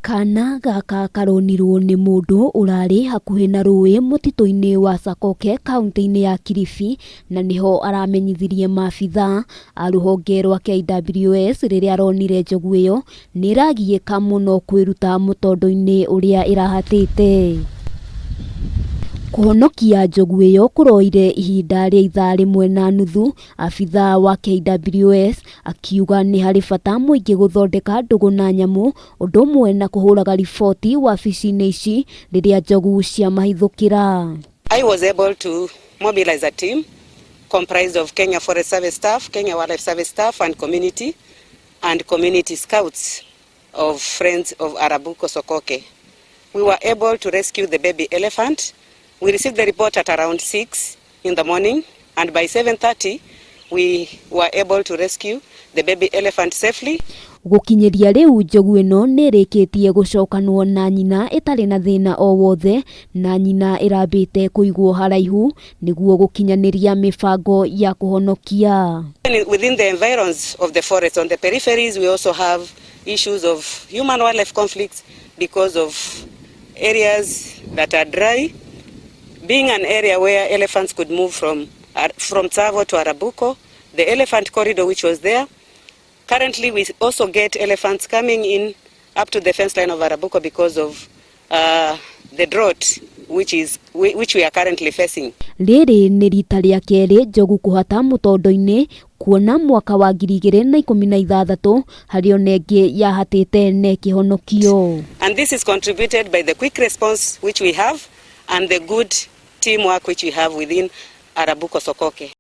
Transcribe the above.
Kana gaka karonirwo nĩ mũndũ ũrarĩ hakuhĩ na rũĩ mũtitũ-inĩ wa Sakoke kauntĩ-inĩ ya Kilifi na nĩho aramenyithirie maabithaa a rũhonge rwa KWS rĩrĩa aronire njogu ĩyo nĩ ĩragiĩka mũno kwĩruta mũtondo-inĩ ũrĩa ĩrahatĩte. Kũhonokia njogu ĩyo kũroire ihinda rĩa ithaa rĩmwe na nuthu, abithaa wa KWS akiuga nĩ harĩ bata mũingĩ gũthondeka ndũgũ na nyamũ ũndũ ũmwe na kũhũraga riboti wabici-inĩ ici rĩrĩa njogu ciamahithũkĩra. I was able to mobilize a team comprised of Kenya Forest Service staff, Kenya Wildlife Service staff and community scouts of Friends of Arabuko Sokoke. We were able to rescue the baby elephant. We received the report at around 6 in the morning, and by 7:30 we were able to rescue the baby elephant safely. Gũkinyĩria rĩu njogu ĩno nĩ ĩrĩkĩtie gũcokanwo na nyina ĩtarĩ na thĩna o wothe na nyina ĩrambĩte kũigwo haraihu nĩguo gũkinyanĩria mĩbango ya kũhonokia. Within the environs of the forest, on the peripheries, we also have issues of human wildlife conflicts because of areas that are dry. Being an area where elephants could move from Tsavo to Arabuko, the elephant corridor which was there. Currently, we also get elephants coming in up to the fence line of Arabuko because of the drought which we are currently facing. Rĩrĩ nĩ rita rĩa kerĩ njogu kũhata mũtondo-inĩ kuona mwaka wa 2016 harĩ ona ĩngĩ yahatĩte na ĩkĩhonokio. And this is contributed by the quick response which we have and the good teamwork which we have within Arabuko Sokoke.